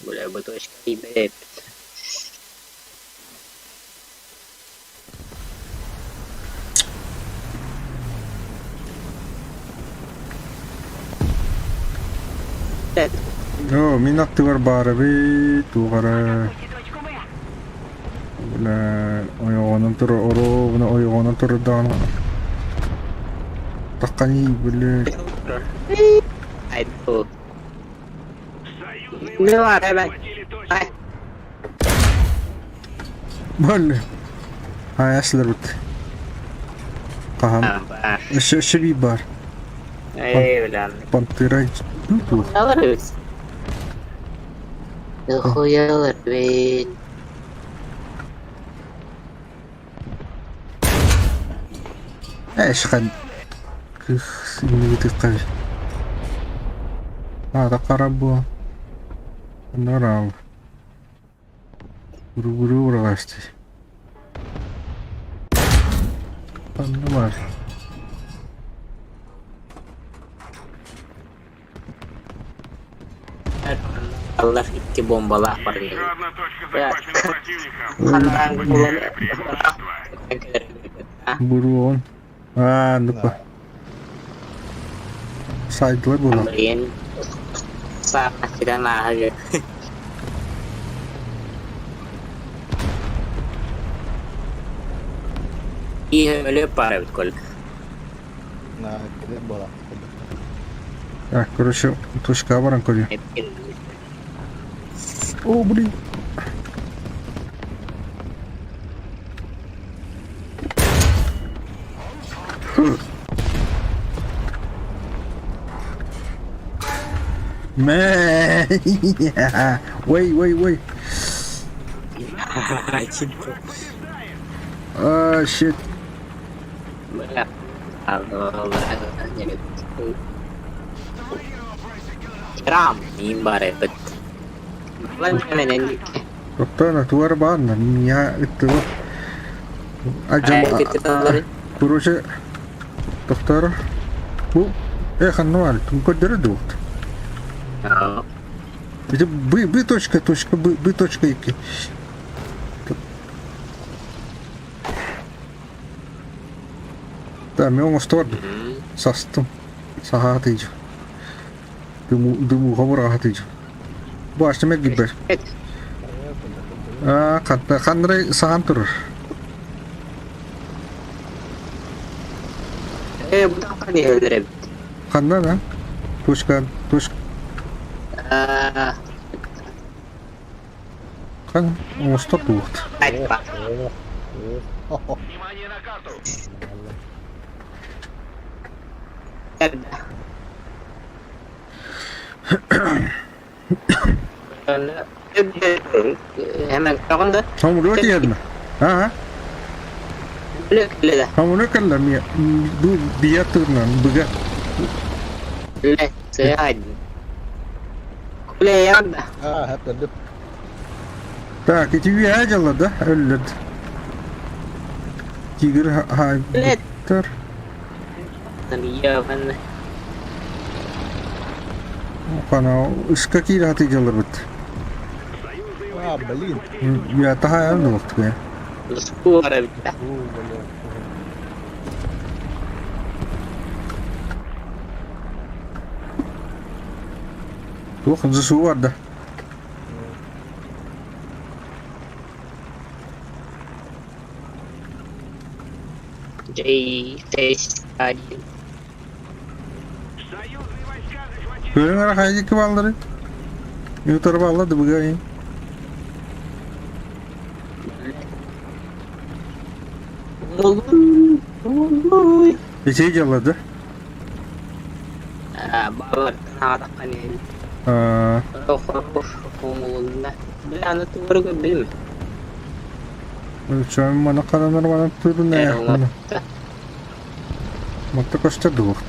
Бля, быточка тиийбэт. Оо, мин аттыбар баар эбит, туох эрэ. Бля, ойоҕонон турар, оруобуна ойоҕонон турардаҕына тахханий, бля. Айду. Не бар, Ай. Бля. Ай, асларбыт. Хаһан? Өссө өссө биир баар. Эй, бля. Пантера туох? Хуялар бит. Эш хан кых Аата хара буо. Норал. Гуру ураҕасты. Ханна бар. Аллах икки бомбалаах бар Ханнаан булан Буруон. Аа, ну-ка. Сайдылар буолан. Блин. Саахтан ааһы. Өлө пара бит кол. Так, короче, точка баран көрүө. О, блин. Man, wait, wait, wait. Oh shit. Оттон туар баанна мия ыттыга ажам короче тохтор бу э ханна бар көрдөрө дуут Ити б б точка точка б б точка икки Да, мен оҥостор састым саһаатыйдьа дымууха быраҕатыйдьа бу астым эргийбэр аа ханнарай саһан турар Э, бу таҥха диэһэллэр эбит. Ханна да? Точка, точка. Хан оҥостор дуут. Hemen да. Хомуруа тиэрмэ. Аа. Хомуруа кэллэ бу бия тырнан быга. Так, ити үөһээ дьалла да өллөт. Тигр хаайбыттар. Хана ыска киирэ хатыы дьалларбыт. А, блин. Я таһаайан дуоктуга. Туох ЗСУ барда. J6 1. Көрүҥ эрэ хайдык бааллары. Ютар баалла дыбыгай. Ити дьаллады. Балар Чөм мана харанар манан турун Матта көстөр дугут.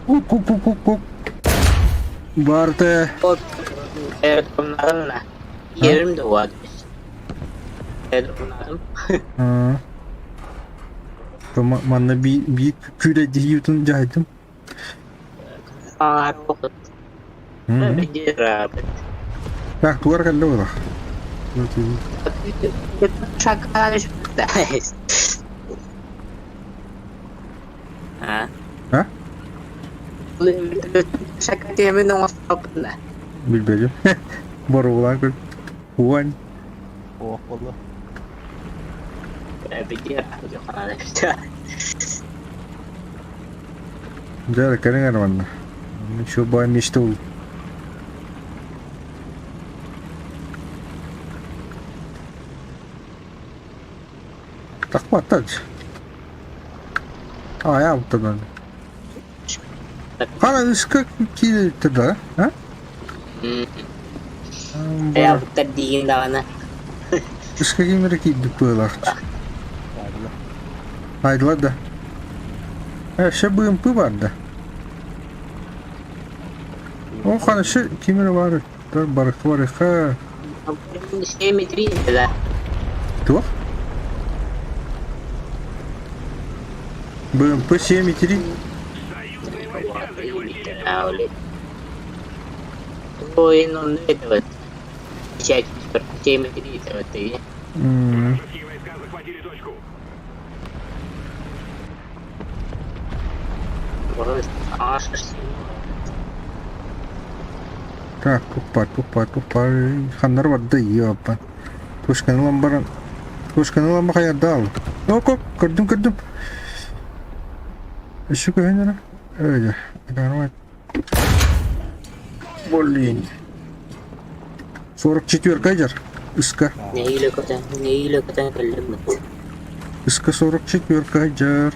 Кук кук кук кук кук. Барте. Yerim de var. Манна би би күрэ дьиһиютун дьаһайдым. Так, тугар кэллэ буолар. А? Билбэтим. Боругулаан көр. Уон. Ох буолла. Дьэ, кэлиҥ эрэ манна. Еще бай мечта ол. Тахпаттач. А, я вот Хана үскэ киирдэ да, а? Айаабыттар диигин даҕаны. Үскэ кимэрэ киирдик быылаах. Айдылар да. Өссө быымпы бар да. О, хорошо, кимэрэ бар. Барык барыха. 7,3 да. Туох? БМП 7,3. Ой, ну это вот. 7,3 это вот и. Так, туппар, туппар, туппар. Ханнар барда иоппан. Пушканы ылан баран. Пушканы ылан бахайардаал. Око, көрдүм, көрдүм. Еще көһүн эрэ. Öyle. Нормально. Блин. 44 дьар. Ыска. Нэһиилэ көтөн, нэһиилэ көтөн кэллим. Ыска 44 дьар.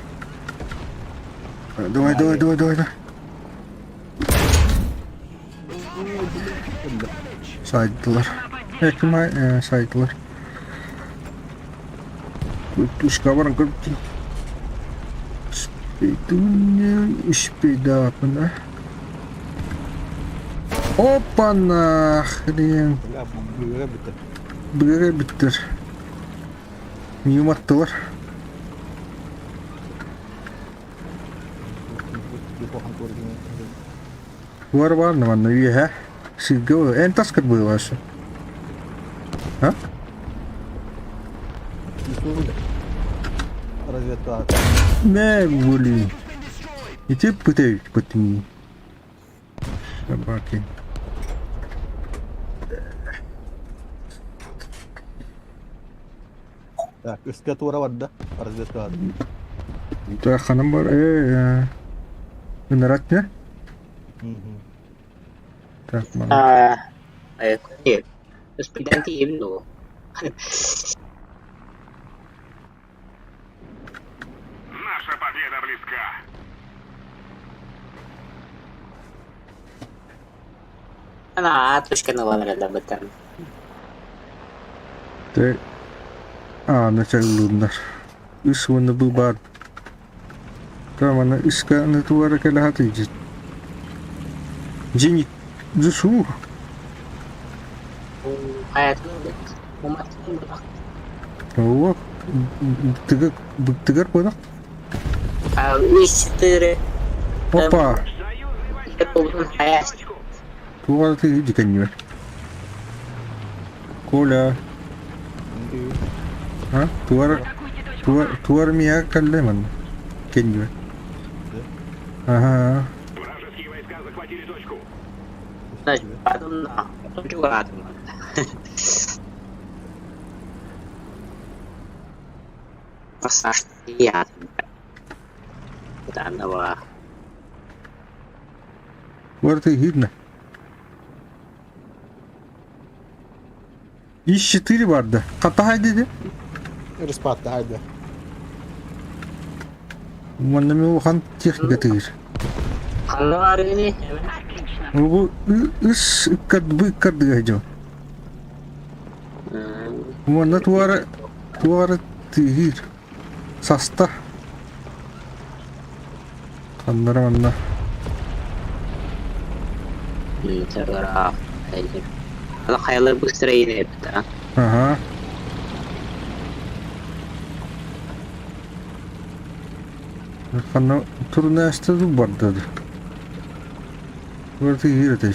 Давай, давай, давай, давай, давай. Сайдылар. Экма сайдылар. Тушка баран көрбүтүн. Испейдапына. Опа-на, хрен. Быга бүттэр. Миым аттылар. Бар бар манна үөһэ. Сиргэ эн таскар быылашы. А? Разведка. Мэ, блин. Ити пытаюсь пытми. Собаки. Так, үскэ туора барда. Разведка. Да, ханым бар. Ынырат не? Так, мана. Нет. Спиданти Наша победа близка. Ана точка наланрада бытан. Те. А, началлуннар. Үс уонна бу бар. Тамана үскэ туара кэлэхат ижит. Жини Зусу. О, тыгар понял? Үс четыре. Опа. Туга ты диканье. Коля. А? Туар туар туар мия каллеман. Кенье. Ага. Вражеские войска захватили точку. Туар ты видно. Ис 4 барда. Хата dedi. Респатта хайда. Манна мен улахан техника тыгыр. Бу үс ыккарды ыккардыга жо. Манна туара туара тыгыр. Саста. Ханнара манна. Хайалар быстро да. Ага. Ханна турнасты барды. Квартира ты.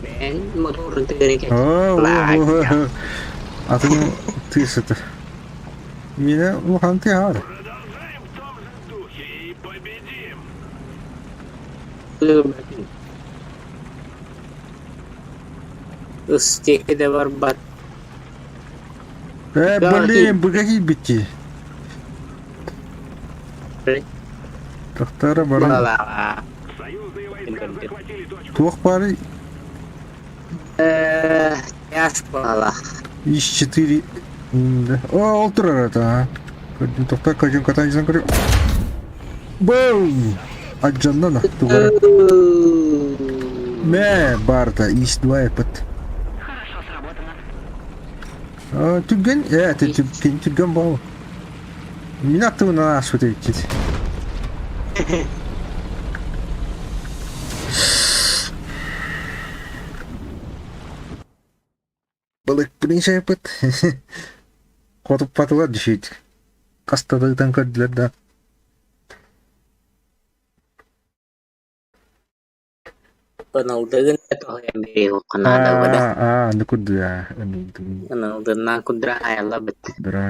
Мен моторун тыгын Атын тыасыта. Миэнэ улахан тыаһаар. Продолжаем в том же духе и победим. Ыстиэкэ да барбат. Э, блин, быга киирбитти. Тахтара баран. Союзные войска захватили точку. Туох баарый? Яш буолла. Ис 4. О, ол турар это, а. Тохта көдьүн катан көрү. Бум! Аджаннана тугара. Мэ, барта, ис 2 эпит. Хорошо сработано. А, Түргэн, э, ты түргэн, түргэн бол. Мин аттыбынан ааспыт эбиккит. Балыкпын исээппит. Хотуппатылар дьүһүйт. Хаста да ыытан көрдүлэр да. Ыналдыгын тоһуйан биэриэххэ наада быда. Аа, аны курдуга. Ыналдыннаан кудра айаллабыт. Кудра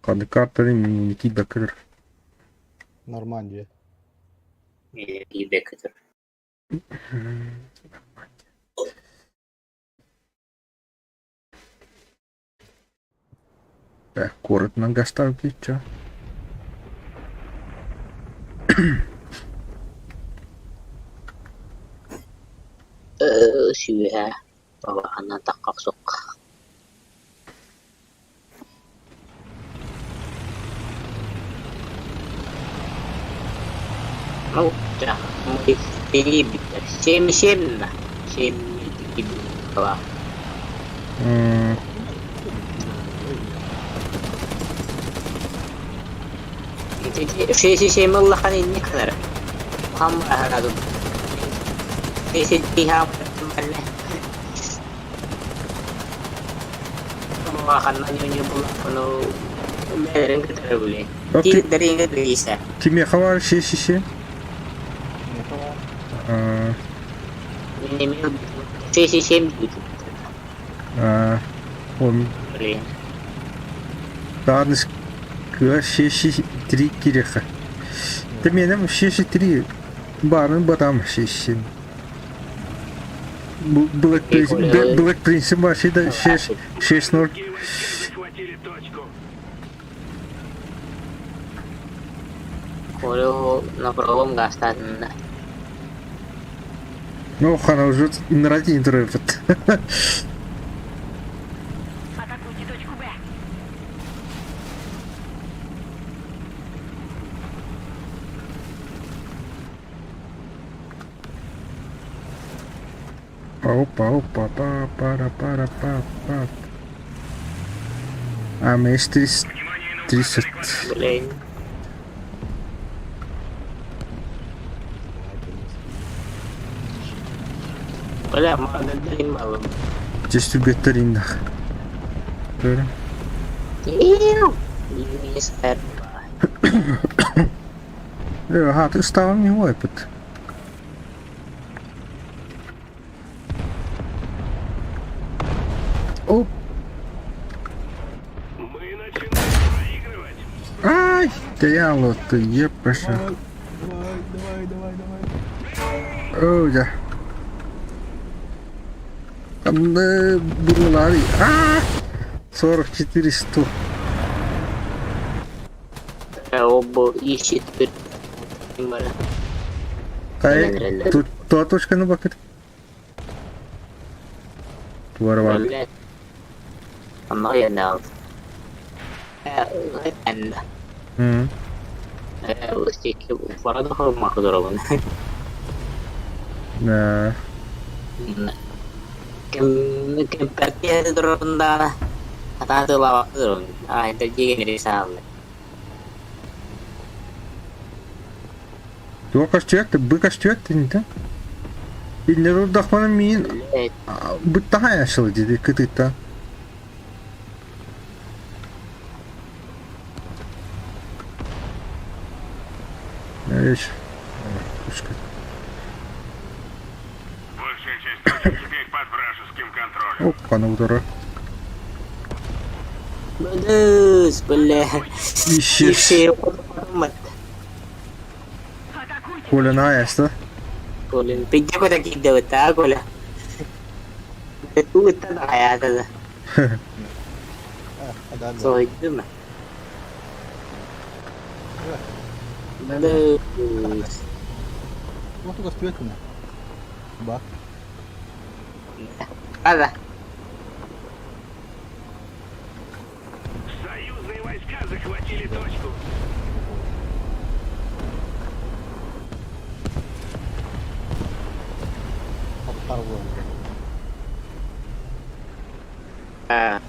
Ханнык картаны тиийбэккэ турар. Нормандия. Тиийбэккэ турар. Так, куоратынан гастаабыт ча. Сүүһэ балаҕанынан тахха охсуохха. Ну, да, мы перебиты. Семь-семь, семь два. Шесть-семь улахан инник гынар. Хам аһарадым. Кимиэхэ баар шесть Даҕаны кыа шесть три кириэхэ. Ты миэнэм шесть три баарын батам шесть Black Prince, Black Prince вообще да 6-0. Захватили точку. На гаастаатынна. Ну, хана уже нради интерпет. Атакуйте точку Б. Опа, опа, опа, па, пара, пара, па, па. А, МС 30. Блин. Бля, мададын малым. Здесь үгэттэр иннах. Көрө. Мистер. Ага, ты стал не опыт. Оп. Мы начинаем проигрывать. Ай, ты ты епаша. Давай, давай, давай, давай. О, да. Там было А! 44 100. Оба ищет. Ай, тут то точка на бакет. Туарва. Оно я дал. Да. Туа костюет, бы костюет, не так? Иннер урдахмана миин быттаха яшыл диди кытыта. Эш. Пушка. Большая часть точек теперь под вражеским контролем. Опа, на удара. Ищешь. Коля на яста. А, да, да. Soydum. Вот только стоит Ба. Ада. Союзные войска захватили точку. Второй. А,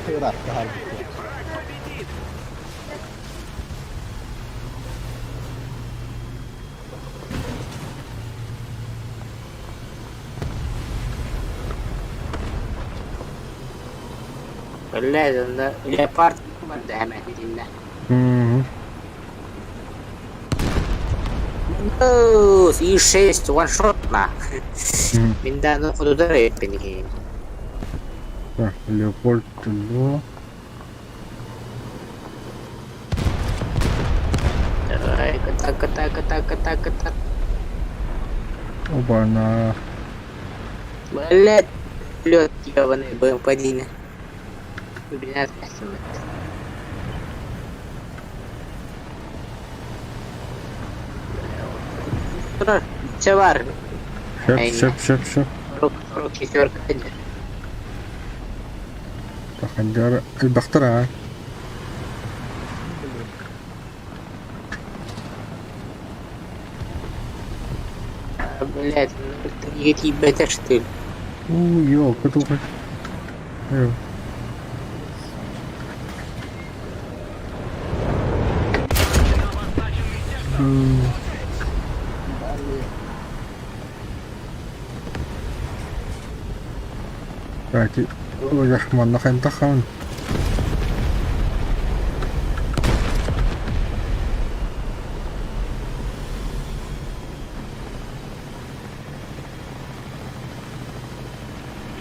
Враг победит. Бля, леопард hemen Угу. И 6 ваншот на. Минда удары пенги. Так, Леопольд 2. Давай, так, так, так, так, так. Оба на. Блядь, лед ебаный БМП-1. 12 Чавар. Шеп, шеп, шеп, шеп. 44 Так, البخترة. Блядь, ебать, что ли? У, ёлка, только. Так, Рахман, нахайм тахан.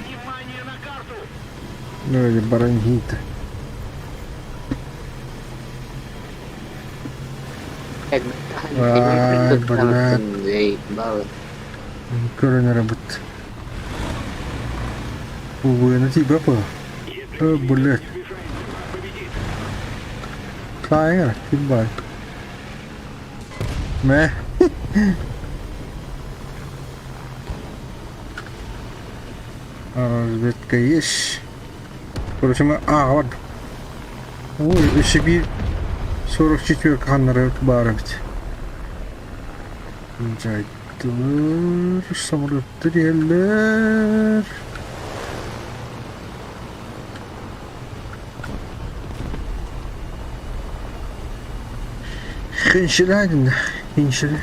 Внимание на карту! Ну, или барангита. Ай, блядь. Көрөнөр бут. Увы, на тебя по. Э, блядь. Клайер, кимбай. Мэ. Разведка есть. Короче, мы... А, вот. Ой, еще би 44 ханнары бар бит. Жай. Астылар, самолеттар иһэллэр. Хиншилээтин, хиншили.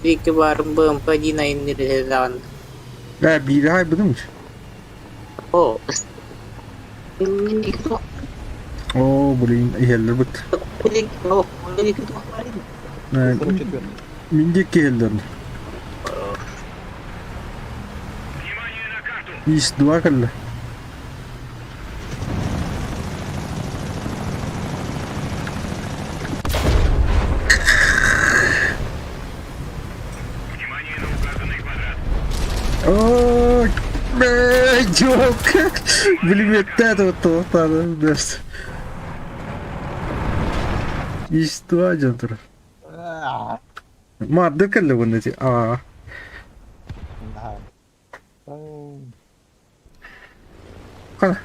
Икки баарым БМП-1 айанныыр Ээ, биири хаайбытым. О, Оо, блин, иһэллэр быт. Э, 44. Мин диэки иһэллэр. Внимание на карту! Ис-2 кэллэ. Внимание на указанный квадрат! Оо, дьок! Билимиэттээтэ туохтааны бэрт. Ис-2 дьон турар. Маардыр кэллэ уонна ити аа. Хана.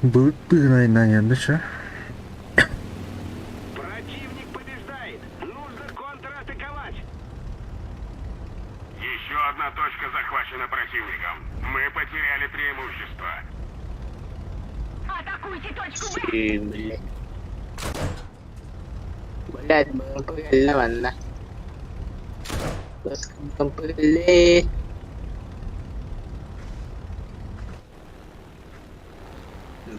Былыт быыһынан айаннаан чэ. Противник побеждает! Нужно контратаковать! Еще одна точка захвачена противником. Мы потеряли преимущество. Атакуйте точку Б! Блядь. Блядь, БМП кэллэ манна. БМП кэллэ.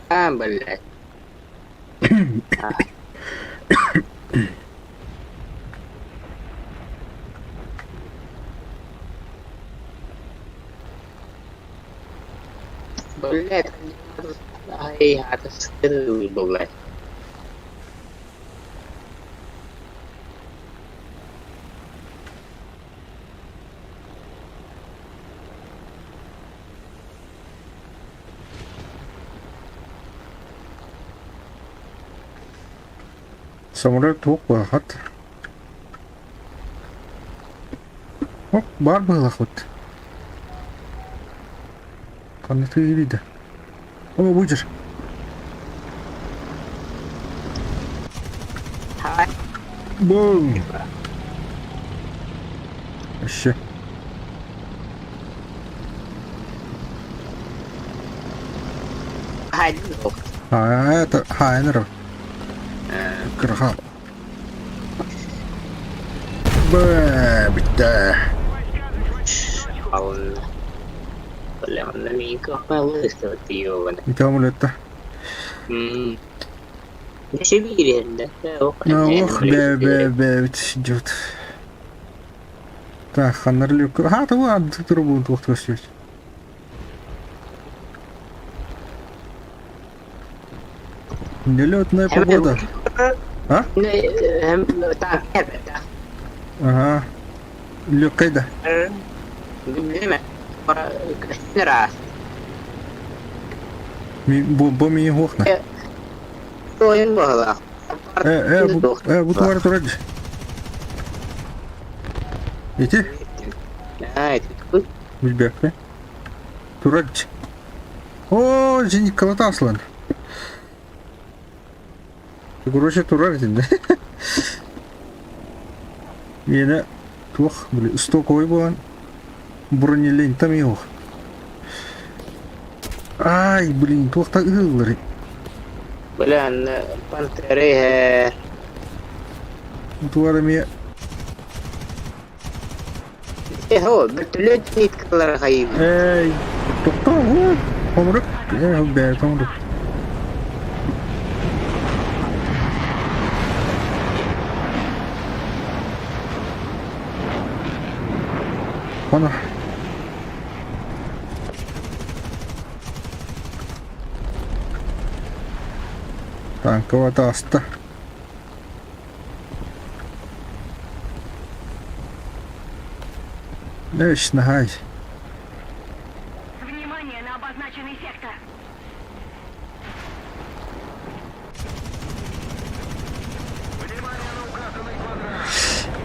А, блядь. А. Блядь, ай, это блядь. Самолет туох буолахат? Оп, баар быһыылаахпыт. Ханна тыырыйда? О, будешь. Бум! Вообще. А, это Хайнер. Кырха. Бэ, битте. Самолетта. Ох, бе, бе, бе, идет. Так, ханнарлюк. А, то ладно, трубу двух тросить. Нелетная погода. А? Ага. Лёкайда. Бо ми хохна. Э, э, бу туара турар. Ити? Билбэккэ. Турар. О, зеникалата аслан. Короче, турар дин. Миэнэ туох били стоковый буолан бронелентам иох. Ай, блин, туохта ыһыллар. Бля, пантеры. Туара эмиэ Эхо, вертолет ниткалар хайы. Эй, тохтоо, хомурук, э, бээ, хомурук. Ана. Танково тааста. Эш, наһай. Внимание на обозначенный Захваченный сектор.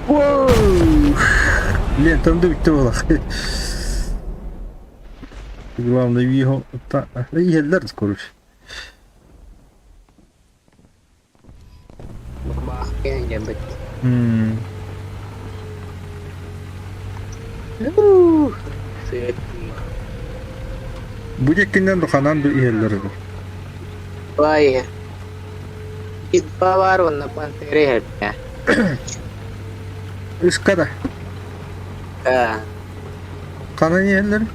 Воу! Лентам да бүттэ буолах. Главное, его... Иһэллэр, короче. Баах диэн бит. М. Сыат. Бу диэккинэн ханан да иһэллэр эбит. Бай. Баар уонна Пантера иһэрдэ. Ыскада. Аа, Ханан иһэллэр?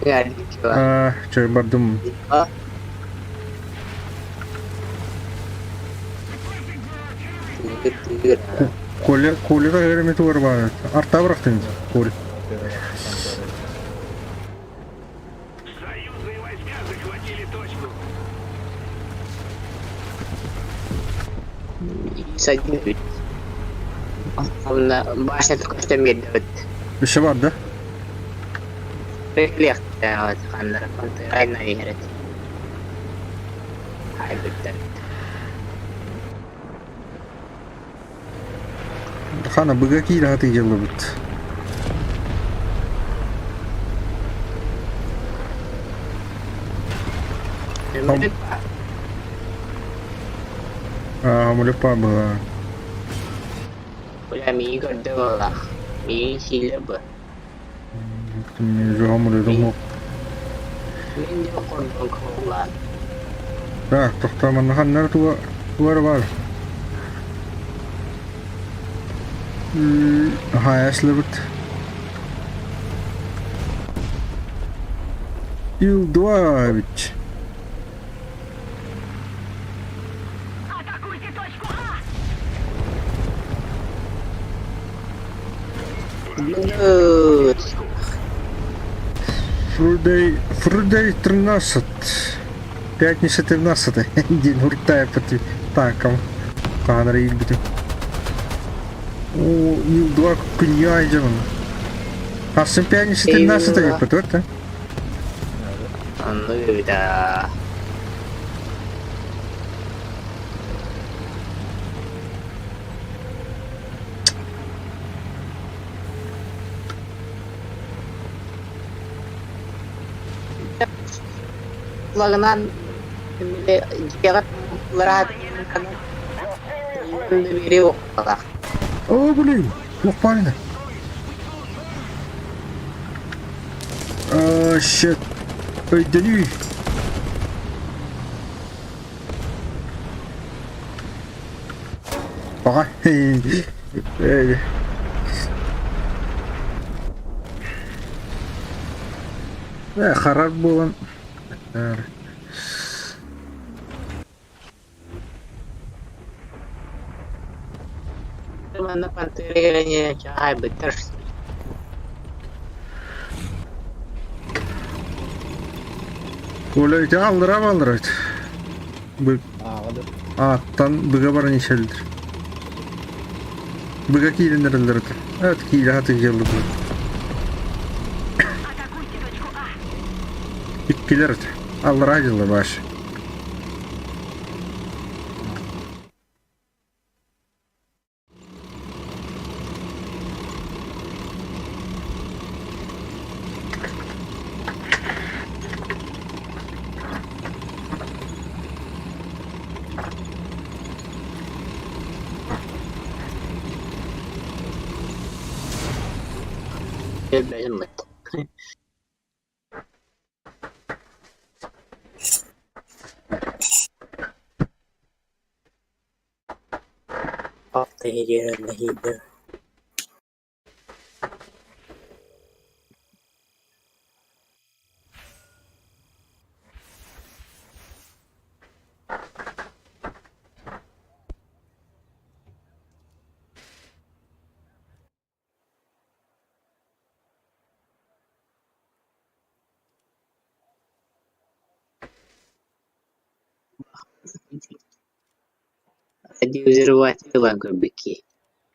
Ярдикова. Аа, чой бардым. Тыгыр, тыгыр. Коля, Коля эми тугар баар. Арта бырахтын, Коля. Союзные войска захватили точку. Садин бүт. Онно башня көстөн биэрдибит. Еще бар да? Рефлекция ханнара Пантера иһэрет. Хайбыттар. Хана быга киирэ хатыы дьыллыбыт. Аа, Амулепа была. Бля, миигин көрдө буоллах. Миигин сиилэр бу. Амулетум Мин дьэ кордон куоллаан. Так, тохтоо манна ханнар туга тугар бар. Хайаслыбыт. Ил-2 бит. Атакуйте точку А! Ну, Фрудей, Фрудей 13. Пятница 13. День гуртая по танкам. Канара илбитим. О, Ил-2 князем. Асын пятница 13 деп да? Онну да. Лагынан дьиэҕэ бири уккалах. О, блин, плохо парень. А, щет. Ой, дали. Пока. Харар буолан. Манна Пантера чаайбыттар. Коля ити аллара аллара. Бу Ааҕа аттан быга баран ишелдир. Быга кииреннереллер. Evet киире хаты жылды бу. Атакуйте точку А! Иккилер. Аллара жылды баш. Бэйэммит. Нэһиидэ. Взрыватель көрбүкки.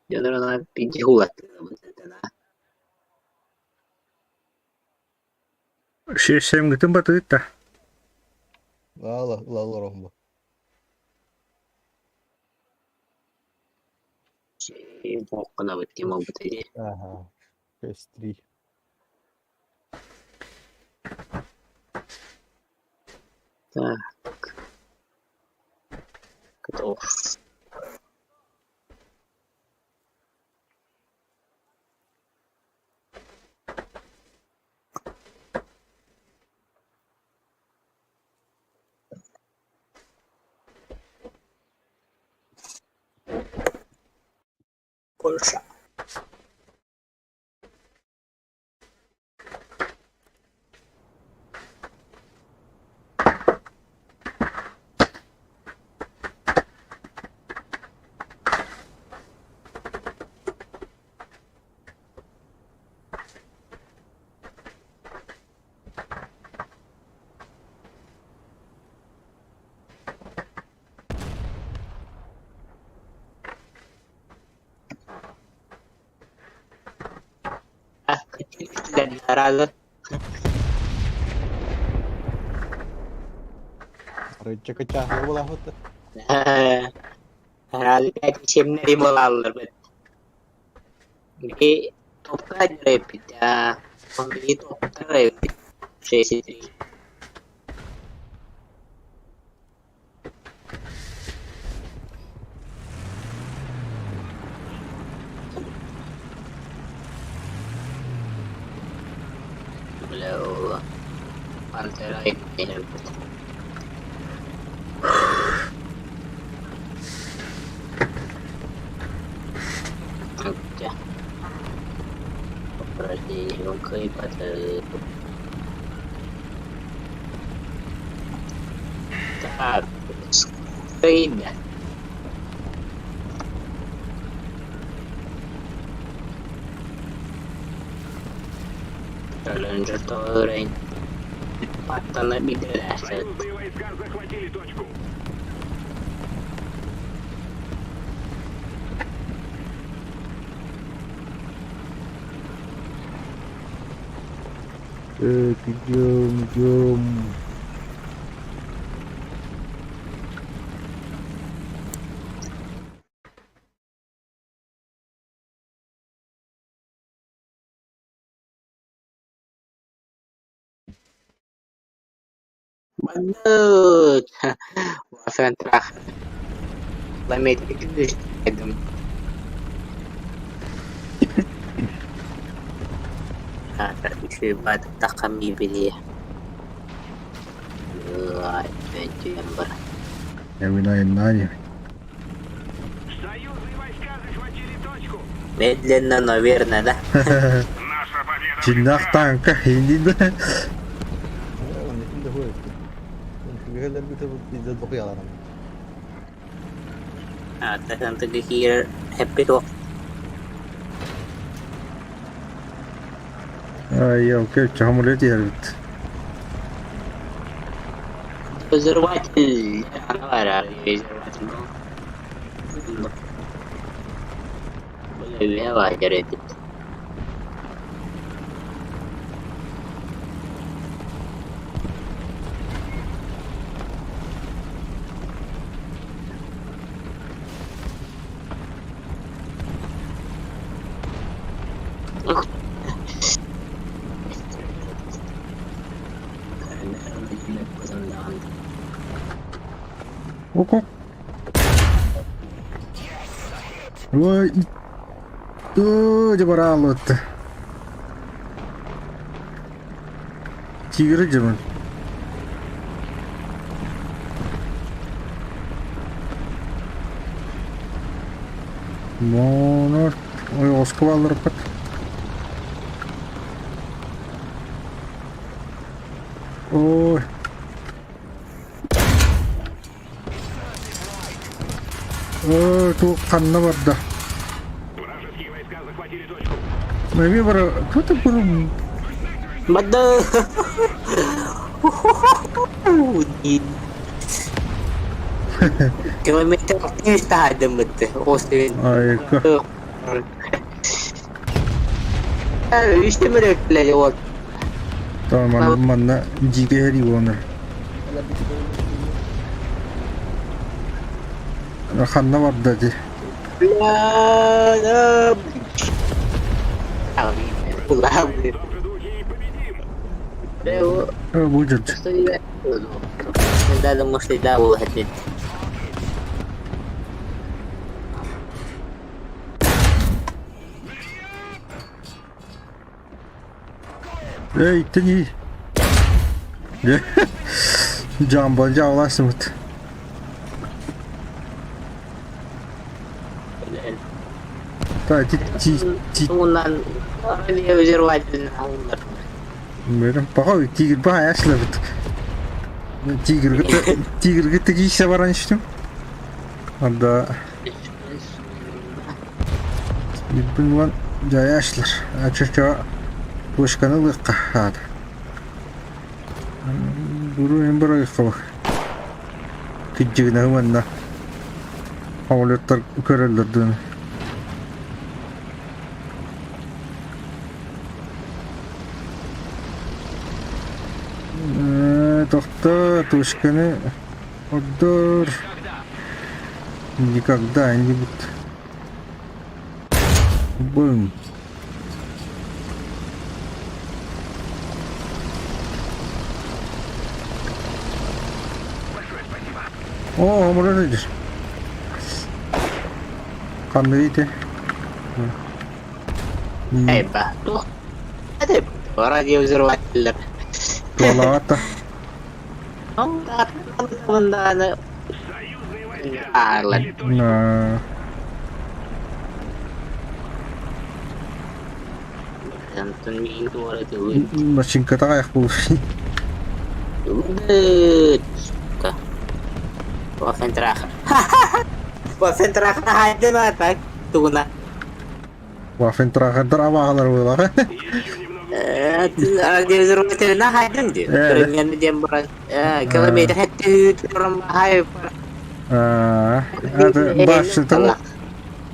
Дьонор пиди хулаттыга бытатана. Сиэссэҥҥитин батыыт да Ыла ыла олоробун бу. Буоххунабыт ким буолбута дии. Ага. 6-3. Так. Готов. Польша. Раза. Арыычча кыччаахлар буолаахпыт да. Разы буолаллар бит. Ити топка эппит, биһиги топтар эбиппит 6,3. Бля, Пантера эбит. Так, время. Челленджер Торрен. Паттана бидерасет. Союзные войска захватили точку. Так, идем, идем. Маннык. Вафентрах. Ламет едем. Үчүгэй таххам били. Эвинайнани. Союзные войска захватили точку. Медленно, но верно, да? Наша победа Чиннах близка. танка инди да. Тахантыгы киирэр эппит уох Ай, окей, чахамулет ярбит. Взорватель, она взорватель. Бля, Око. Ой, дебарал это. Тигры демон. Монор. Ой, осквалар пат. Ой. Ой, ту ханна барда. Вражеские войска захватили точку. Мэми бара, кто ты был? Мада. Километр 300 дымыт. Острин. Айка. Үстемірек вот. Манна дьиикэй сэрии буолан Ханна барда ити? Бу дьон. Эй, тини. Жамбыл жауласымыт. Та ти ти ти Унан взорвательный Берем пока тигр баха яшлабыт. Тигрге тигрге тигисе баран иштим. Анда Билбин дьайаашлар. Ачача пушканы ылыахха хаата. Буру барыахха Кыдьыгынаһы уонна самолеттар көрөллөр дыны. Тохто тушканы ордор никогда не будет. Бум. О, может идешь. Ханна видите? Эйба. Радиовзрывателлэр. Туолаҕата. Аарлар. Машинката аҕыйах буолуо. Вафентрахандар абааһылар буолар. Башчыта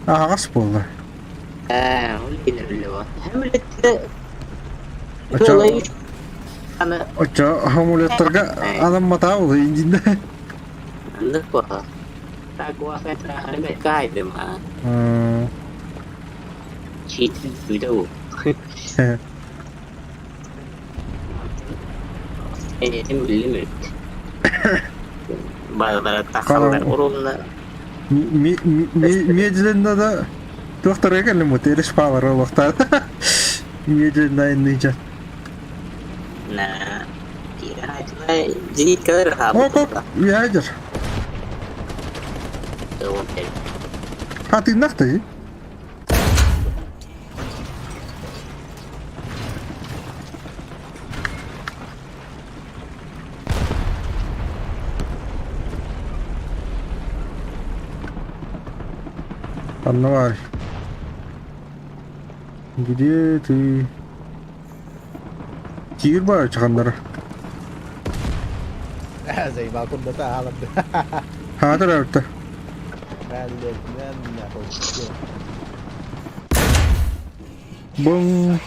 аһаҕас буолла. Оччо самолеттарга анамматаа буолла индинде. Медленно да туохтарга кэллим вот эреш паалар олохтаа. Медленно айанныйдьан. Оп, оп, ядер. А ты нахты? Ханна баар? Где ты? Тигр баар чаханнара. Заебал курдата ааларды. Хаатар эбитэ. Бум.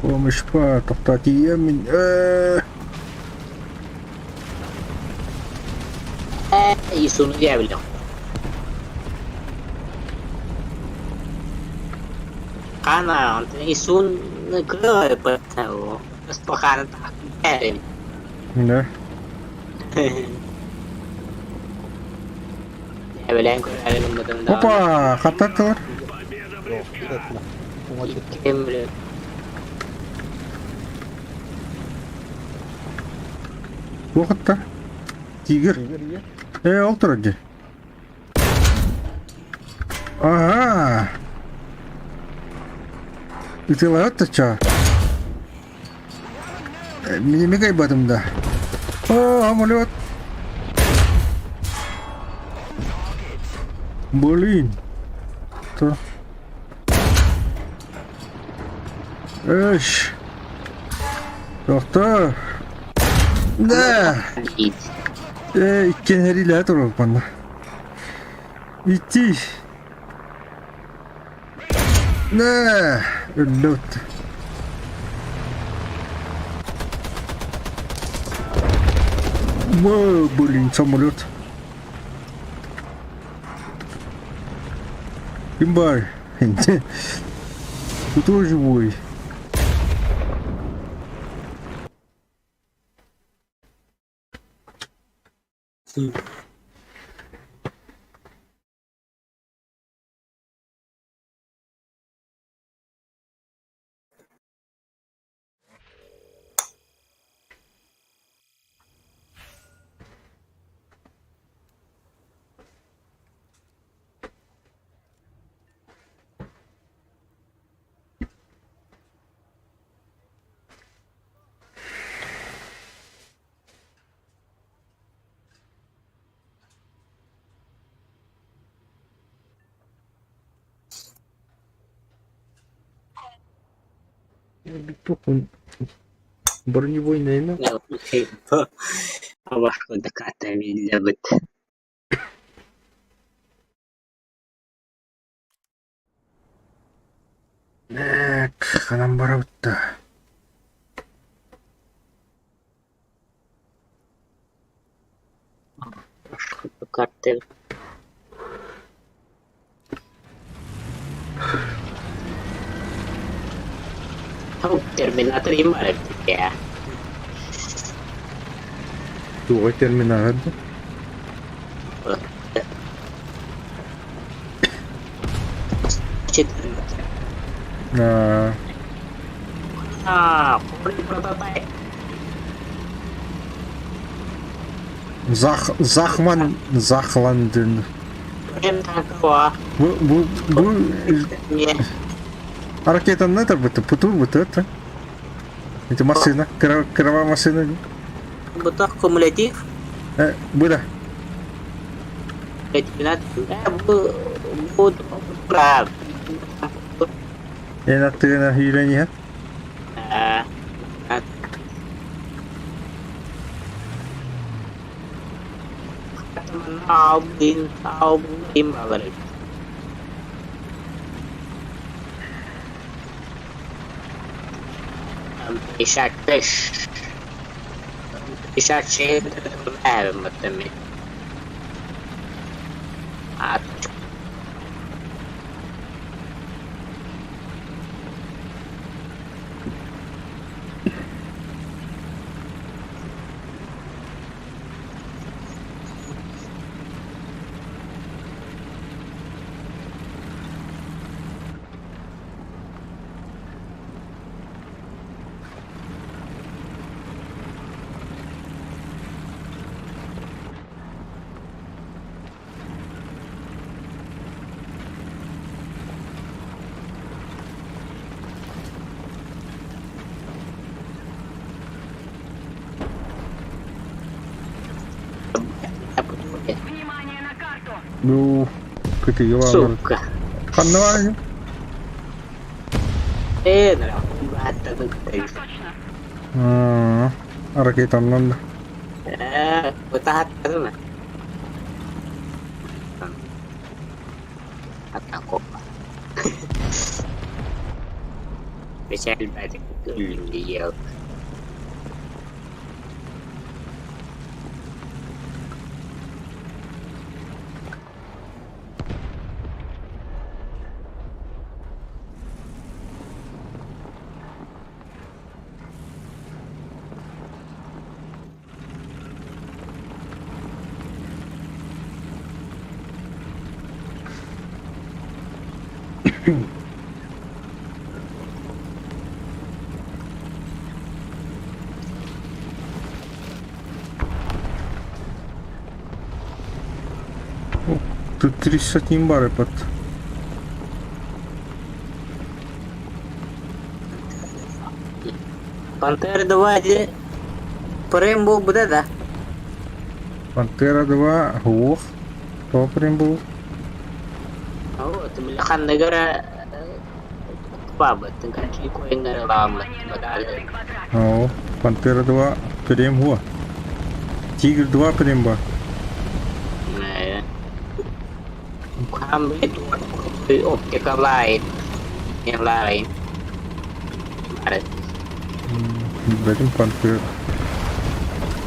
Помощь па, тоқтатием мин. Исуну дьяволю. Хана, Исун кыай паттау. Спахана так. Да. Опа, хаттаттылар. Туохатта? Тигр. Э, ол турар дии. Ага. Ытыалаһыт да чаа. Мин эмиэ кыайбатым да. О, самолет. Блин. То. Эш. Тохтоо. Да. Э, иккиэн эриилэһэ туруорбанна. Ити. Нэ, өллөт. Во, блин, самолет. Ким баар? Кто живой? Бронебойная. Абашкодаката биллэбит. Так, ханан барабытта. Карты. Терминатор имаря. Туга терминатор? А, прототайп. Зах, Захман, Захланден. Бу, бу, бу, ракетанна тарбыта, путур быта, это. Это машина, крова машина. Бутах кумулятив. Буда. Бу, бу, прав. Эн аттыгына хиилэн иһэн. Аубин, балары. Ишак пеш. Ишак шесть А Внимание на карту! Ну, кытыгы баалар. Сука. Ханна баар? Так точно. Ракетаннан да. Бутахаттарына. Атакопа. Бешел бәдик Тут 300 бары под. Пантера 2 де прем был бы да? Пантера 2, ох. То прем был. Вот, ханныгара баба, тынкачи коингара лама, О, Пантера 2, прем го. Тигр 2 прем ба. Хам оптика лайт. Лааҕыйын. Бары. Билбэтим Пантера.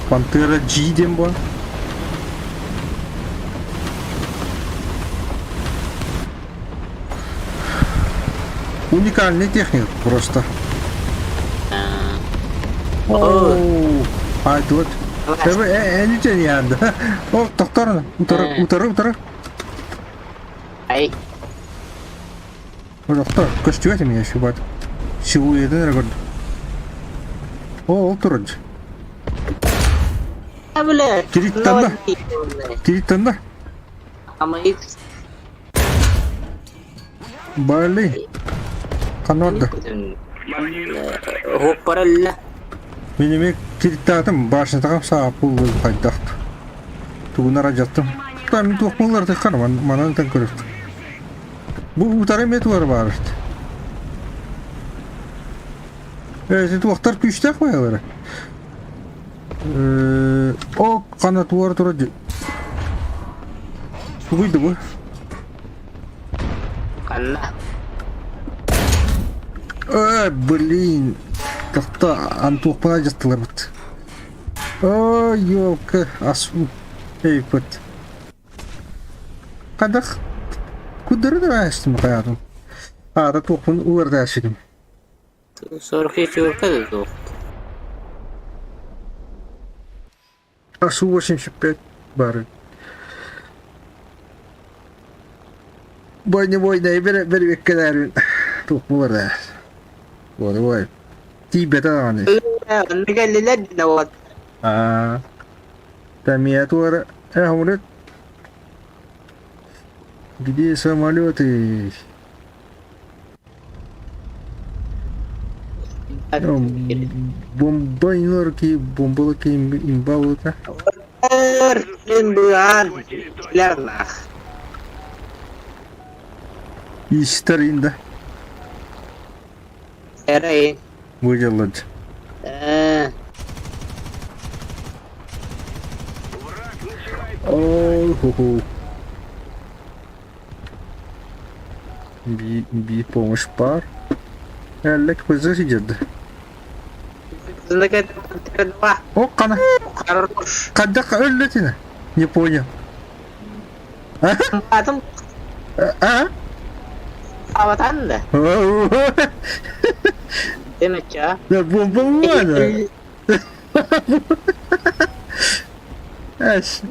Пантера G диэн буолар. Уникальная техника просто. О, А, вот. Э, не надо. О, доктор, утары, утары, утары. Ай. Доктор, көстүбэт меня еще бат. Силуэтин эрэ көрдүм. О, ол турар. А, бля. Кириттан да. Кириттан да. Амайык. Бали. Ханна Хоппаралла. Мин эмиэ кириттаатым, башнятаҕым сааппыл хайдах. Тугунара дьаттым. Там туох буолар таххар манан тан көрүк. Бу утары эмиэ туар баар. Э, туохтар күүстээх байалара. Э, о, хана туар тура Тугуйду бу? Ханна. Э, блин. Тохто антуохпана дьастыларбыт. О, елка, асу. Эй, пыт. Хайдах кудары да астым хаятым. Аата туохпун улардаашидым. Сорки чурка да туох. Асу 85 бары. Бойны бойна бер бер беккелерин туох булар Вот ой. Тиийбэтэ даҕаны. Онно кэллилэр да вот. Аа. Тамия туора э самолет. Где самолеты? Бомбайнерки, бомбалаки имбалыта. Ын быан. Лернах. Истеринда. Эрэй. Выделать. Э, О, ху-ху. Би, би помощь пар. Эллек пызы сидит. Знакет два. О, кана. Хорош. Когда өллетина? Не понял. А? Атым А? аватан да. Демече. Да бомба ладно. Эш.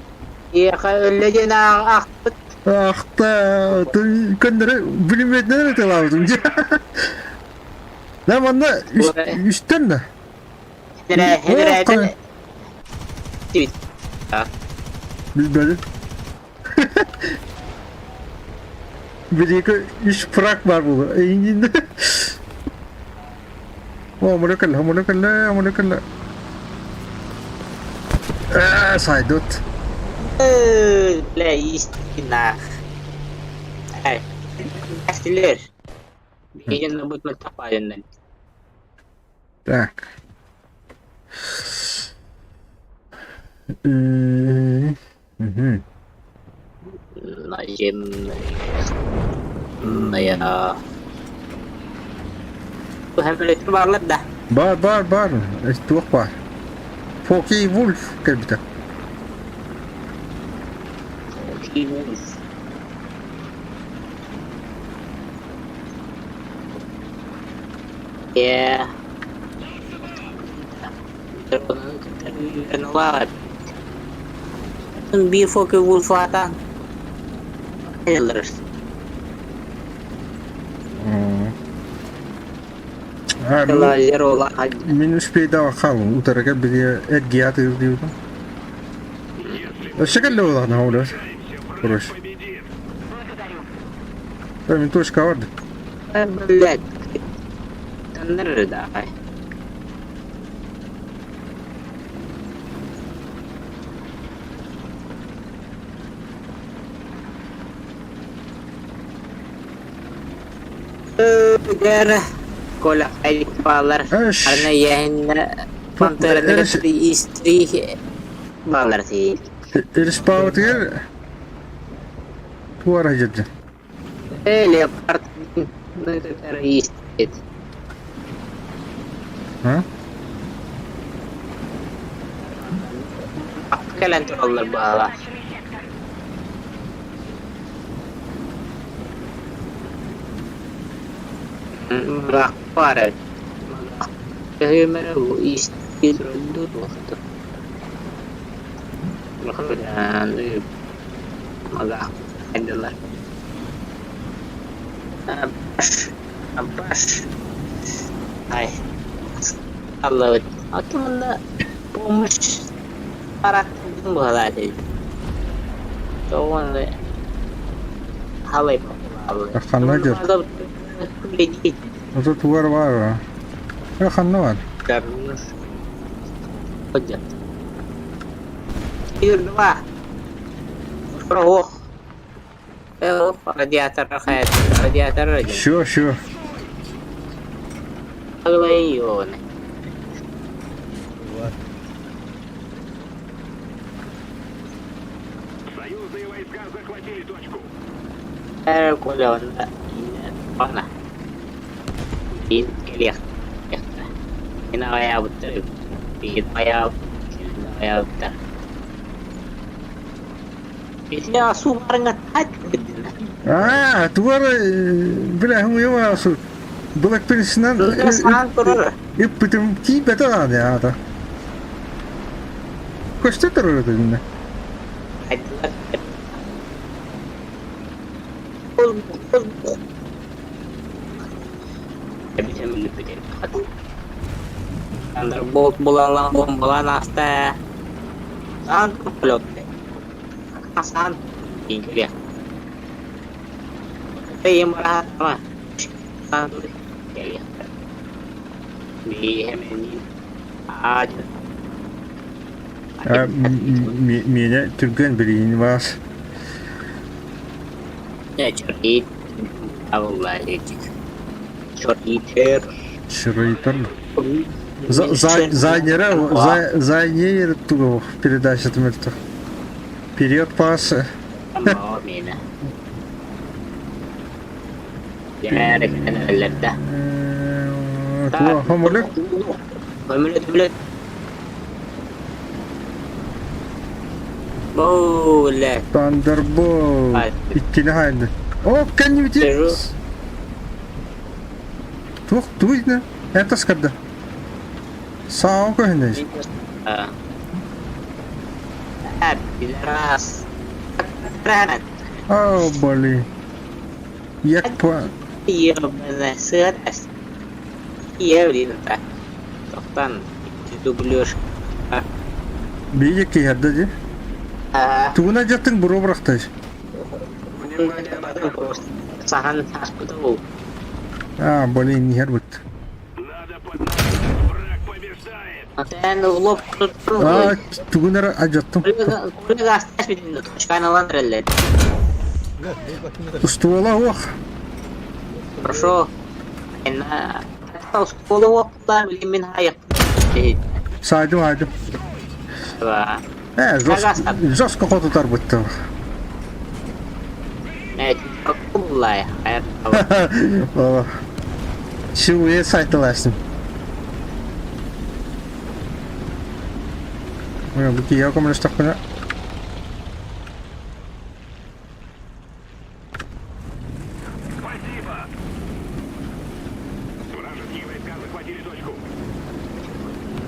Иэхэ өллөдүн ахпыт. Ах та, ты көндөрө билиметнер этелабытым. Да манна үстен да. Хенерэ хенерэ. Билбедим. Бириэкэ үс фраг бар буолар. Эйиннэ. О, молекула, молекула, молекула. Э, сайдут. Бля, истина. Ай. Астилер. Биһиги бут мөлтөх Так. Мгм. Наземная. Баарлар да. Бар, бар, бар. Туох бар. Фоки Вульф кэлбитэ. Фоки Вульф. Yeah. Биир Фоки Вульф аата. А, мин успейда хаалым утарага бири эргият диибин. Өссө кэллэ буоллаҕына олор. Хорош. Мин точка барды. Блядь. Да. Дэр кола балар. Арна яһин пантераны истри балар ти. Эрис пааватыгар туара жирдэ. Э, леопард. Истит. А? Кэлэн тураллар баала. Баар Көһүмэрэ исти Ханна дьэр? Ото тугар баар аа? Ханна баар? Все, все. Союзные войска захватили точку. Аа, тугар бля, хуйма су. Black Prince-нан ыппытым тиийбэтэ даҕаны аата. Көстө турар этиннэ. Thunderbolt булалаан бомбалаан ааста. Саан полет. Саан кэлиэх. Миэнэ түргэн билигин баас. Чырыйтар. Зайнера, зайнер тугу передача мөлтөх. Вперед пас. Туга хомолек? Thunderbolt. Иккини хаайда. О, кэннибити. Туох тугуйна? Это скарда. Сао көһүнэ. О, блин. Як по... Биир киһэрдэ дии. Тугуна дьаттыҥ буруо бырахтай. Аа, блин, иһэр бут. Аа, тугун эрэ адьаттым. Устуола уох. Хорошо. Саайдым, аайдым. Ээ, жестко хотутар быттым. Силуэт сайталаастым. Бу киһиэхэ көмөлөстөхпүнэ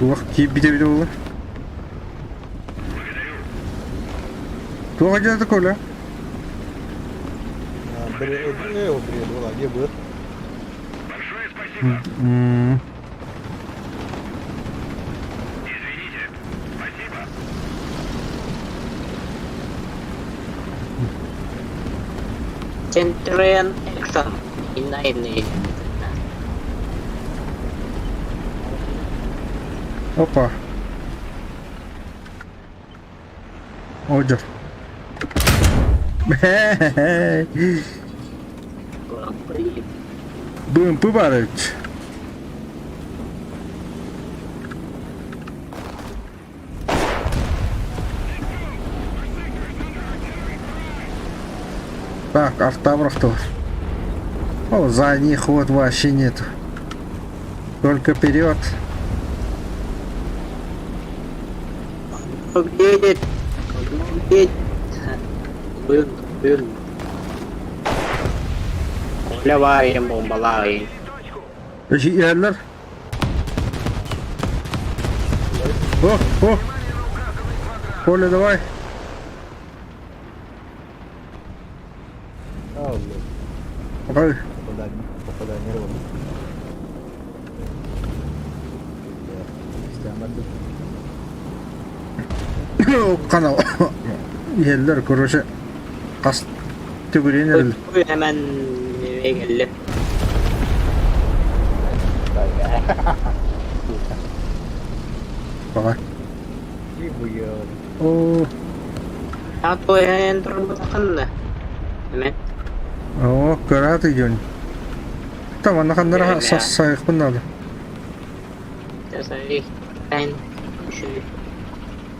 Туох киирбитэ эбитэ буолла? Туох дьыалата Коля? Centurion Action. Инна Опа. Одер. БМП баар эбит. Так, артабырахтылар. О, задний ход вообще нет. Только вперед. Едет. Едет. Бын, бын. Коля баар бомбалаайын. Иһэллэр. О, о! Коля, давай. Allah. Ой. Попадание, попадание ровно. Канал. Иһэллэр, короче, хас төгүрүөн эрэл. Hemen geldi. Баҕа. О, Татуэн турбутахынна. Hemen. о, көрөөт идён. Там анна ханнара сассайықпын надо. Ben şu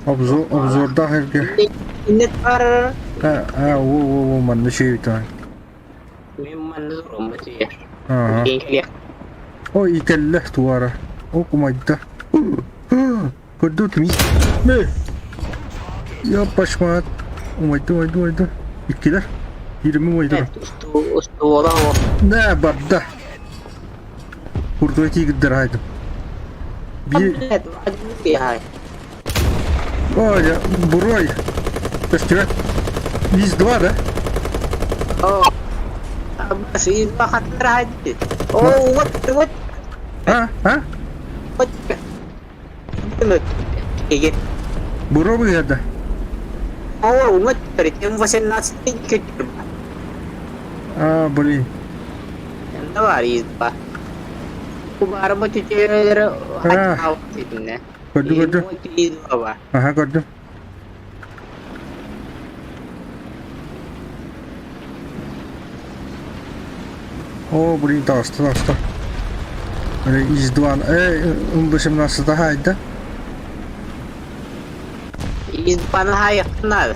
Обзор, обзордаах эргэ. Иннет бар. А, а, о, о, о, манна шеютан. Мен манна турмут ер. Ага. Кеңкелек. О, ителле туара. О, кумайда. Көрдүт ми? Ме. Я пашмат. Умайда, умайда, умайда. Иккилер. 20 умайда. Усту, усту ола о. Нэ, барда. Курдуй тигдер хайдым. Би... Ой, я... Бурой. Көстүбэт. Из два, да? О. Бас из два хаттар хайды. О, вот, вот, А, а? вот. Егер. Буро быһыда. О, вот, М18 көтөр. А, блин. Энда бар из два. Кубарма түтелер А. Көрдү, көрдү. Из два бар. Ага, көрдүм. О, блин, таҕыста, таҕыста. Из два, М18 хайда. Из два хайыкнал.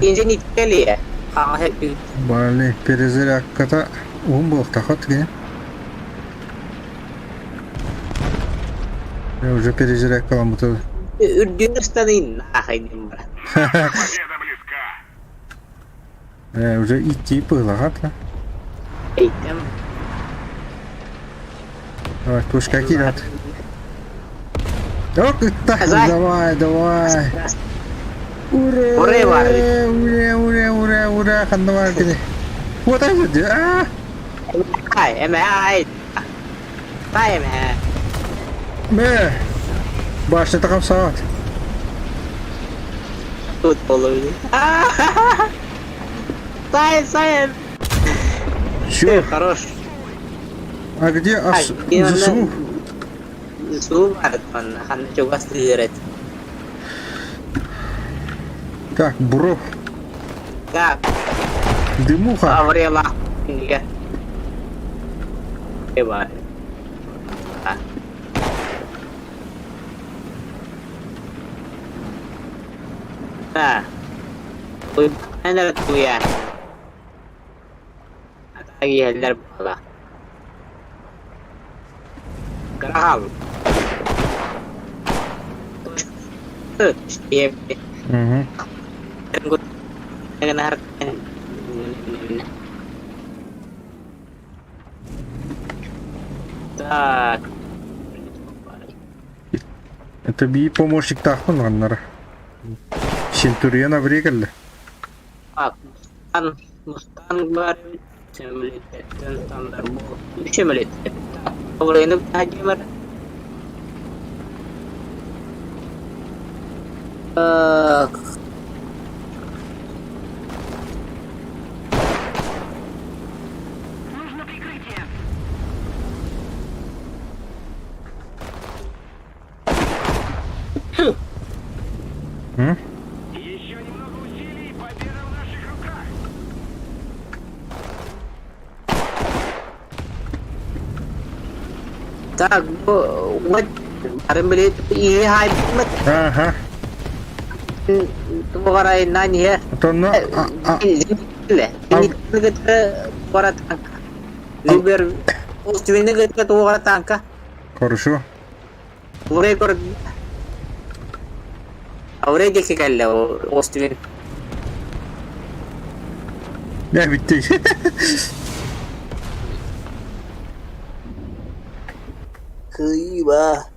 Инжен иттели. Хаҥа Блин, перезарядката уһун буолтахат кини. Я уже перезарядкаламмыта. Үрдүн ыстанын ахайдым бар. Победа близка. Уже идти пылагат. Эйтем. Давай, пушка кидат. Ок, так, давай, давай. Ура! Ура, бар. Ура, ура, ура, ура, ханна бар кини. Вот это, а! Ай, эме ай. Тай эме. Мэ! Башня такам саат. Тут половина. Сай, сай. Чё? Хорош. А где ас... ЗСУ? ЗСУ бар, ханна чугас тыырет. Так, бро. Так. Дымуха. Аврела. Бар. А. Ой, ана туя. Атагиэллэр буола. Грал. Угу. Так. Это би помощник тахпын ганнара. Сентурион аврегелле. Так, Мустанг, Мустанг бар, Семилитеттен Тандерболт, Семилитет. Овренов Владимир. Так. Нужно прикрытие. М? Еще немного усилий, и победа в наших руках. Так, вот, барым билет, и хай, Ага. тугара нанье. Тонна. Туора танка. Любер Уствины кытта туора танка. Хорошо. Урей көр Урей диэки кэллэ Оствин. Дьэ бүттэ. Кыйба.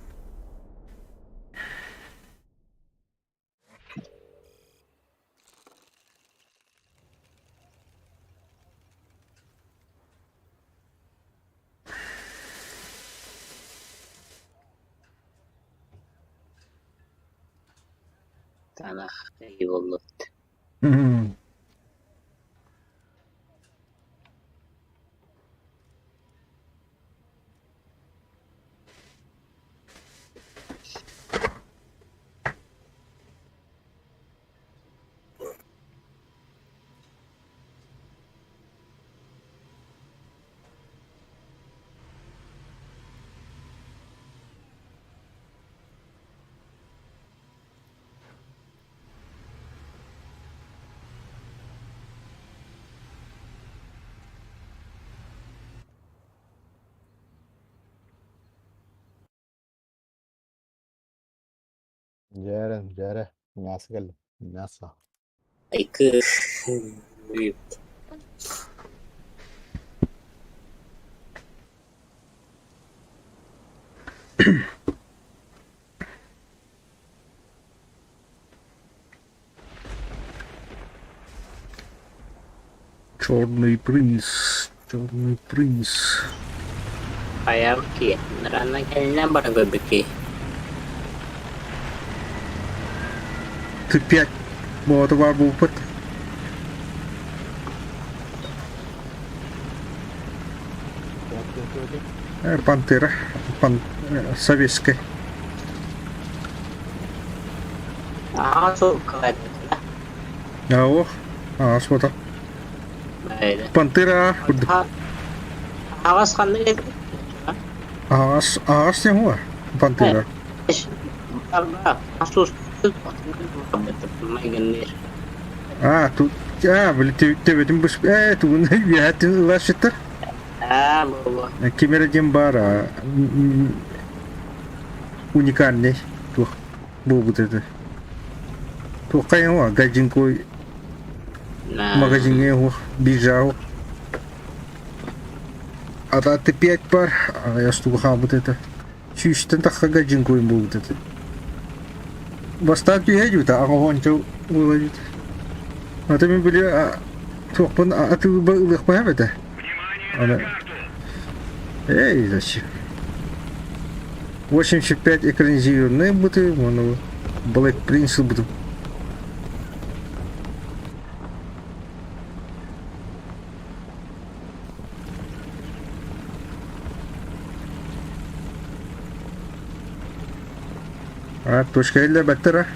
Танах буоллут. Дьээрэ, дьээрэ, мясо кэллэ, мясо. Айкы. Черный принц, черный принц. Хайа ки, ранна кэлинэн баран көрбүкки. Ты пять буота баар буолбут. Пантера, пан, советская. Аҕа суукка Ох, аас буота. Пантера курдук. Аҕас ханнык Аас, аас диэн хуа, Пантера. Аа, ту, аа, били төбөтүн быс, ээ, тугун үөһэттин ылааччыттар. Ким эрэ диэн баар, уникальный туох буолбут этэ. Туоххайын уа, гаджинкой магазиҥҥа уох, биржаҕа Ата пять пар, аҕыйах тугу хаалбыт этэ. Сүүстэн тахса гаджинкойун буолбут этэ. Бастаан түһэ дьүтэ, аҕа уонча буола дьүтэ. Ата мин били туохпун атыылба ылыахпын этэ. Аны Эй, зачем? 85 экранизированные быты, ону Black Prince ылбытым. А, точка иллэ бэттэр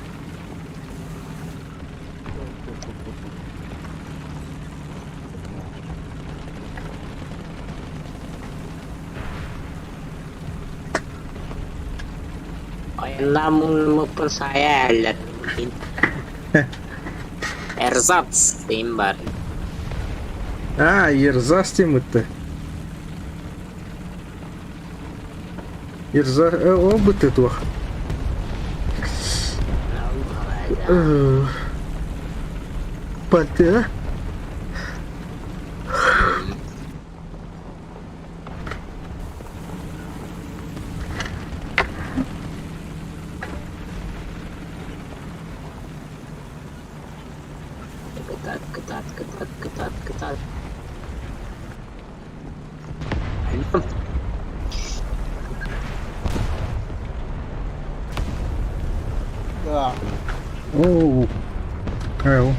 Айаннааммыппын саайа ээллэр. Эрзац дейм бар. А, Ерзас темытты. Ерза, ол бытты туох. Пантера. Кытаат, кытаат, кытаат, кытаат, кытаат. Оо, Кайл.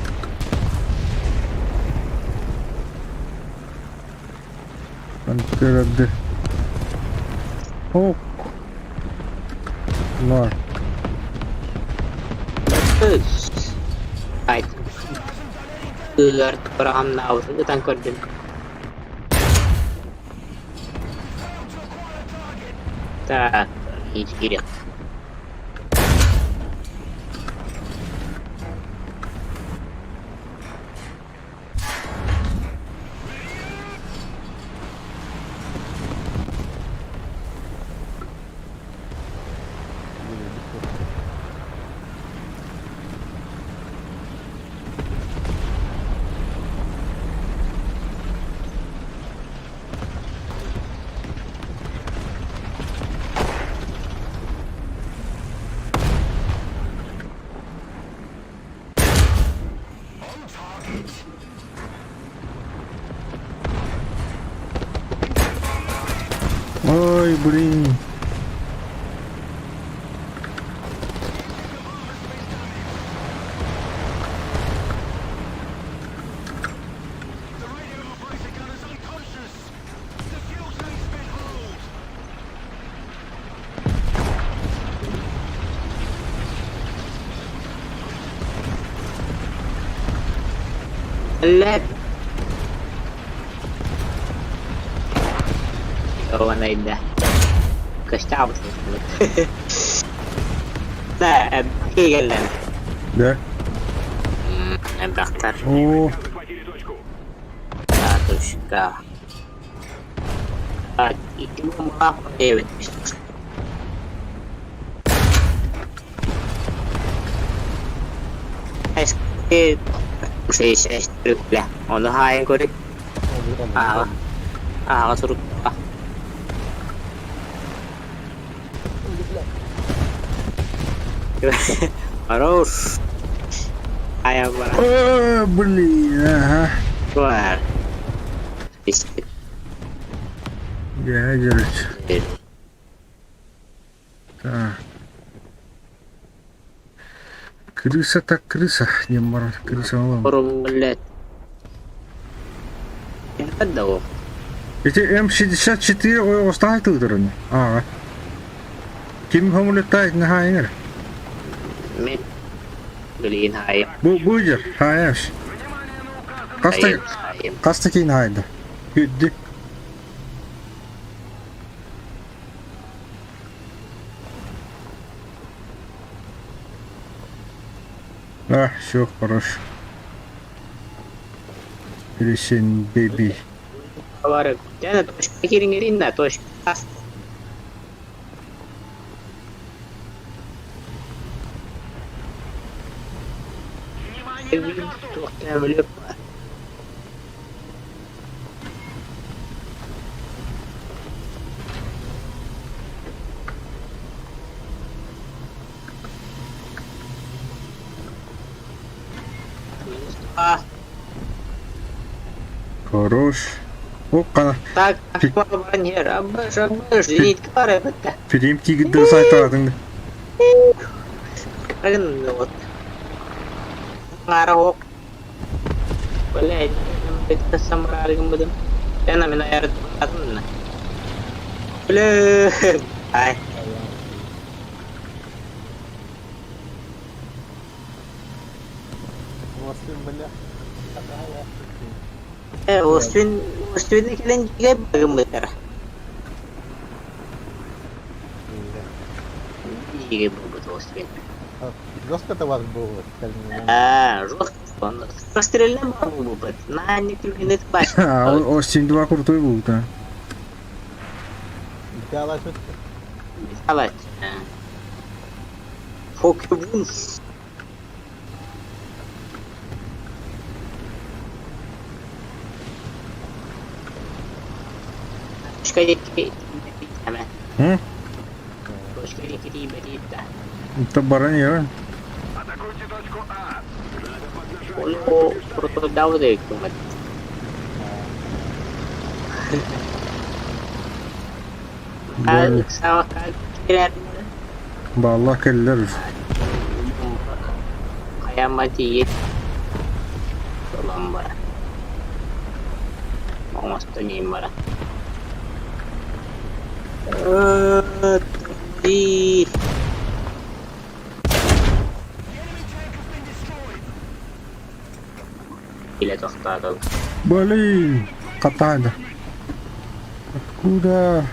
Пантера Д. О, на. Айт. Ыар тураамнаабытын ытан көрдүм. Так, киириэх. Ой, блин. Let. Найда. Костя Да, кигэллэн. Да. Элбэхтэр. О, Татушка. А, икки эбит. Ону хаайан көрүк. Ааҕа. Ааҕа сурукка. Хорош. Хайа бара. О, блин, ага. Бар. Я держусь. Так. Крыса так крыса, не мораль, крыса мала. Блядь. Да. Эти М64 ойоҕостаах тыытырын. Ааҕа. Ким хомулеттай наһаа Мен билигин хаайым. Бу бу дьэр, хаайаш. Хаста Хаайым. хаста киин хаайда. Күддү. А, все, хорош. Пересень, бэби. Бар. Жана точка кириңерин да, точка. Туохта өлөп. А, Хорош. О, қана. так, баран ер, абыш, абыш, зенитка бар эбитте. Филим тигидді сайтадың. Аргын вот. Ара ок. Блядь, бетте самраргын будем. Жана мен аярды атым. Бля. Ай. Бля. Остүн, остүн келен жиге багын бытар. Жиге бу остүн. Жестко-то вас было. А, жестко. Он расстрельный был бы. На не түргенет баш. А, Остин два крутой был, да. Салат. Фокевунс. М? Это баран Атакуйте точку А. Ол протодавды көмөт. Балла келлер. Каямати Солон бар. Оңостон бар. И Или тоқтадыл. Блин, катада. Откуда?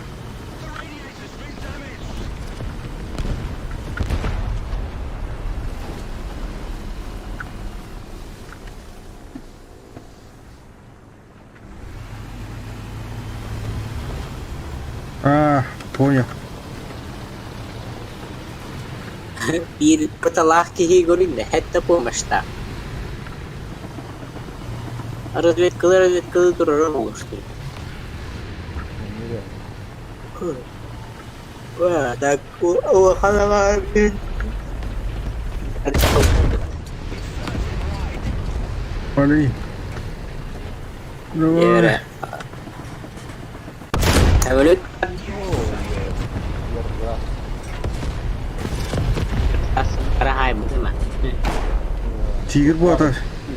А, понял. Bir пыталах киһи көрүннэ, хэтте помашта. Разведкалар разведкалы турар болушту. Ва, так, о, ханама. Блин. Давай. Самолет. Хаайбытыма. Тигр буота.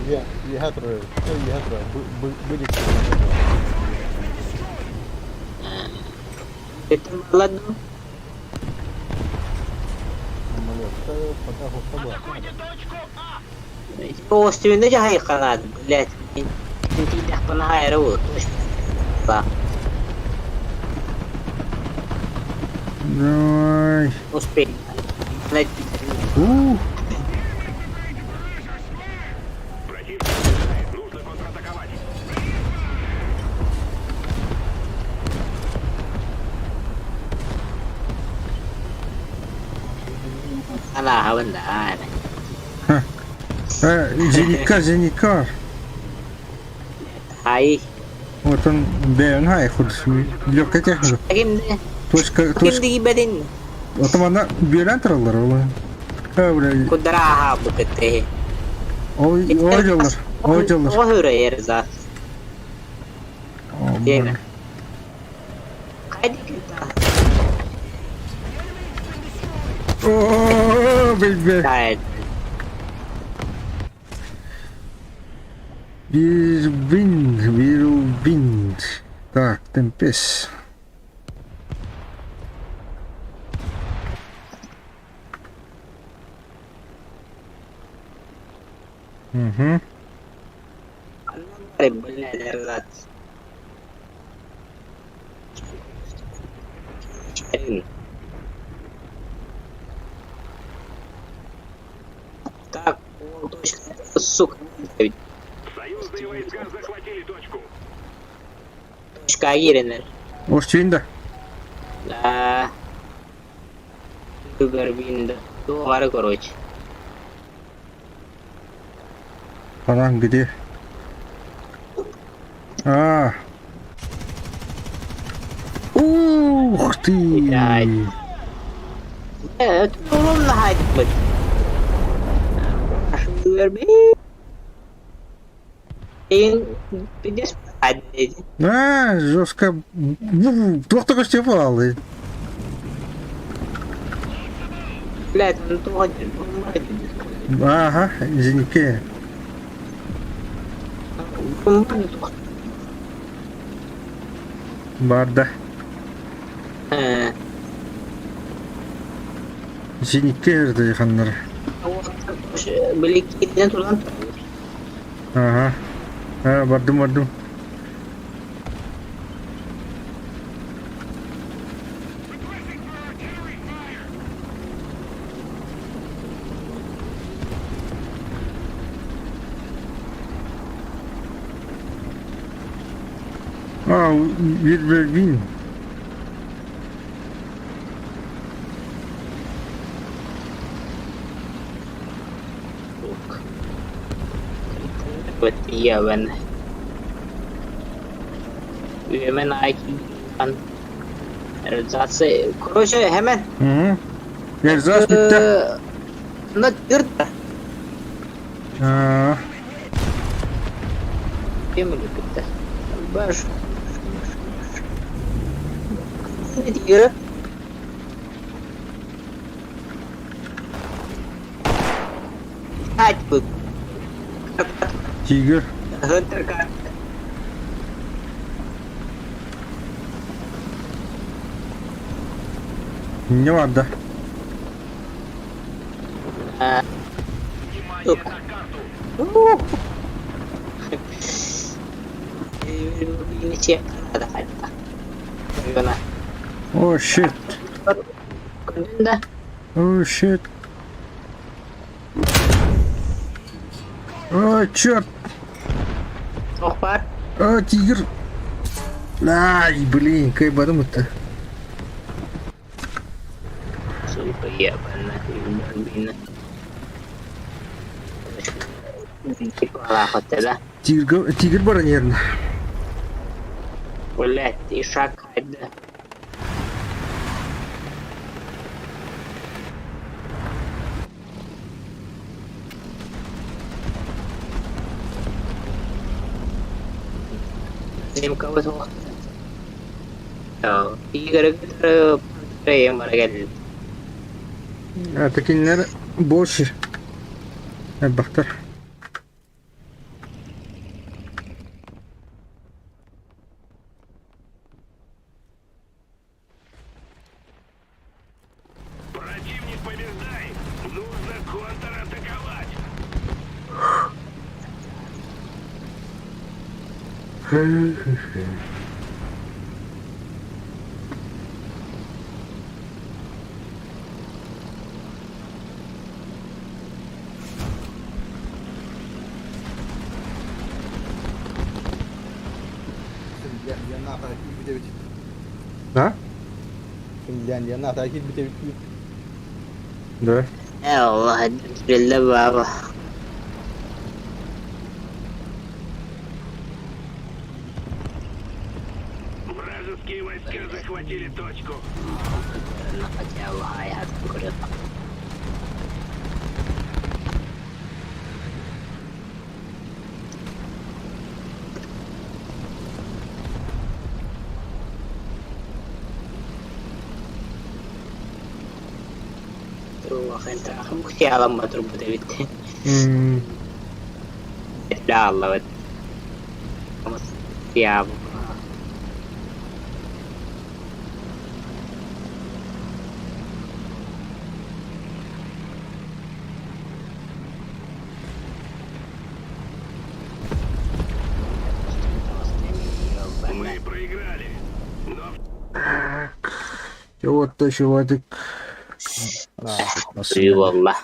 Үөһэ турар, үөһэ турар, быдик. Ытымалла дуу? Самолетка пока хохобо. Остүнэ дьаһайханаат, блядь, тиийдэхпинэ хаайара буолуо. Ой. Успей. Ух. Противник наступает. Нужно контратаковать. Алааһабын да. Зенитка, зенитка. Ай. Вот он бэйэн хай легкая техника. Кимди? Точка, точка. Кимди кибедин? Отом ана биэрэн тураллар ол. Бля. Кудара букете. Ой, ой дьоллор, ой дьоллор. Оһура ерза. Тиэмэ. О, бэйбэ. Вирвинд, вирвинд. Так, темпес. Угу. Так, точно, сука. Союзные войска захватили точку. Точка киирэннэр. Ошчуйун да. Да. Гөрбин да. Туох короче. Анан где? А. Ух ты! Блядь. Туруна хайдыбыт. Гөрбин. А, жестко. Туох да көстүө Блядь, ну туох Ага, зенитке. Барда. Зенитке эрдэ ханнар. Били киирэн туран Ага. А, бардым, бардым. А, Вильбервин. Бытыйабын. Үөмэн айкан. Реализация. Короче, hemen. Угу. Эрзас бүттэ. На тырта. А, Кем бүттэ. Баш. Тигр. Ать Тигр. Хантер карта. Не надо. Сука. О, shit. Да. О, shit. О, черт. Охпар. О, тигр. Ай, блин, кайбадым это. Сука, ебаная. Тигр, тигр бар, наверное. Блять, и шаг да. Тигр Ийэм бара кэллим. Это кинилэр больше элбэхтэр. Противник побеждает! Нужно контратаковать! Финляндия киирбит эбит. Да? Финляндия НАТО киирбит эбит. Да. Э, Allah биллэ баба. Вражеские войска захватили точку. Турбут эбит. М, Аллабыт. Мы проиграли. Но Вот еще Вадик. Да. Суй буолла.